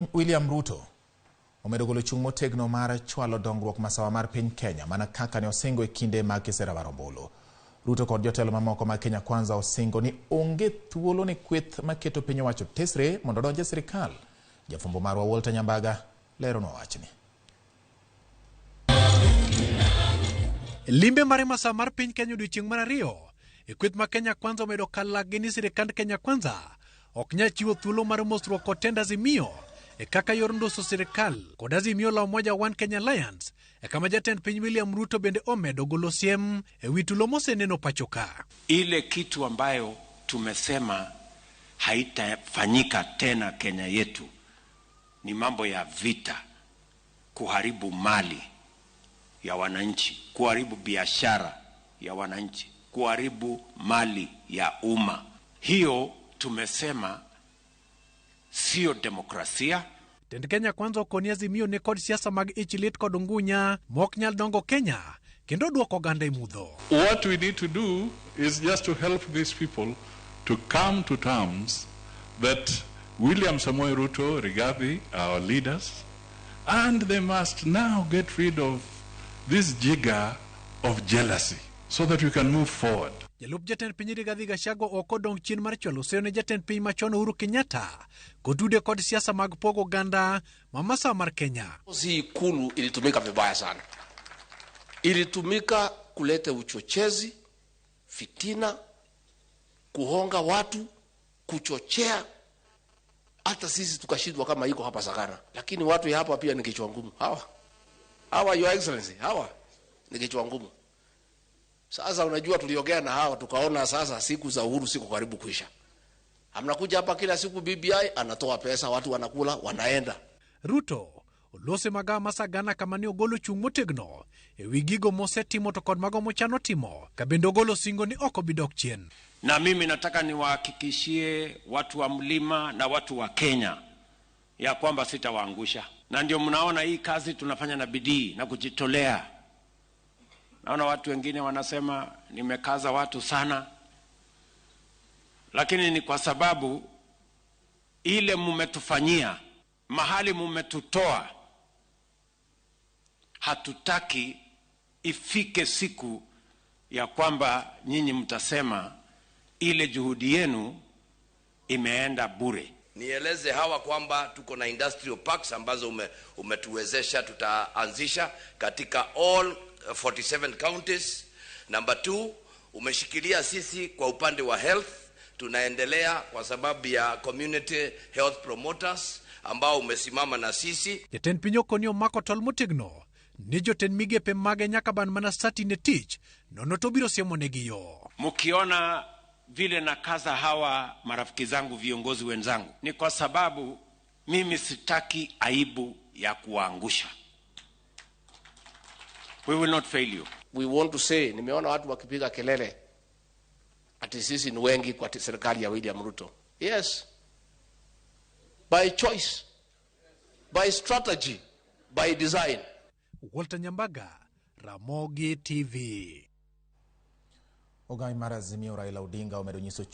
William Ruto omedo golo chung' motegno mar chwalo dongruok masawa mar piny Kenya mana kaka ne osingo e kinde mag kisera mar ombulu. Ruto kod jotelo mamoko mag Kenya Kwanza osingo ni onge thuolo ne kweth maketo piny owacho tesre mondo odonj e sirikal. Jafwambo marwa Walter Nyambaga leronwa wachni. Limbe mare masawa mar piny Kenya odiochieng' mar ariyo e kweth ma Kenya Kwanza omedo kalagi ni sirikand Kenya Kwanza ok nyal chiwo thuolo mar mosruok kod tend Azimio e kaka yor ndoso sirikal kod Azimio la Umoja One Kenya Alliance e kama jatend piny William Ruto bende omedo golo siem e wi tulo moseneno pacho ka. Ile kitu ambayo tumesema haitafanyika tena Kenya yetu ni mambo ya vita, kuharibu mali ya wananchi, kuharibu biashara ya wananchi, kuharibu mali ya umma. Hiyo tumesema sio demokrasia. Tend Kenya Kwanza okoni Azimio ne kod siasa mag ich lit kod ngunya mok nyal dongo Kenya kendo duoko oganda e mudho. What we need to do is just to help these people to come to terms that William Samoei Ruto, Rigathi, our leaders, and they must now get rid of this jigger of jealousy so that we can move forward. Jalup jatend piny Rigathi Gachagua ok odong' chien mar chwalo seyo ne jatend piny machon Uhuru Kenyatta kotude kod siasa mag pogo oganda ma masawa mar Kenya. Si Ikulu ilitumika vibaya sana, ilitumika kuleta uchochezi, fitina, kuhonga watu, kuchochea. Hata sisi tukashindwa kama iko hapa Sagana, lakini watu ya hapa pia ni kichwa ngumu hawa hawa, Your Excellency, hawa ni kichwa ngumu. Sasa unajua, tuliongea na hawa tukaona sasa siku za Uhuru siko karibu kuisha. Amnakuja hapa kila siku, BBI anatoa pesa, watu wanakula, wanaenda. Ruto olose magawa ma Sagana kama ne ogolo chung' motegno e wi gigo mosetimo to kod mago mochano timo ka bende ogolo singo ni ok obi dok chien. Na mimi nataka niwahakikishie watu wa mlima na watu wa Kenya ya kwamba sitawaangusha, na ndio mnaona hii kazi tunafanya na bidii na kujitolea. Naona watu wengine wanasema nimekaza watu sana, lakini ni kwa sababu ile mumetufanyia, mahali mumetutoa, hatutaki ifike siku ya kwamba nyinyi mtasema ile juhudi yenu imeenda bure. Nieleze hawa kwamba tuko na industrial parks ambazo umetuwezesha tutaanzisha katika all 47 counties. Number 2, umeshikilia sisi kwa upande wa health, tunaendelea kwa sababu ya community health promoters ambao umesimama na sisi. Jatend piny okoni omako tol motegno ni jotend migepe mage nyaka ban mana sati ne tich nono to biro siemonegi yo. Mkiona vile nakaza hawa marafiki zangu viongozi wenzangu, ni kwa sababu mimi sitaki aibu ya kuwaangusha. We will not fail you. We want to say, nimeona watu wakipiga kelele ati sisi ni wengi kwa serikali ya William Ruto. Yes, by choice, by strategy, by design. Walter Nyambaga, Ramogi TV. Ogai mar Azimio Raila Odinga omedo nyiso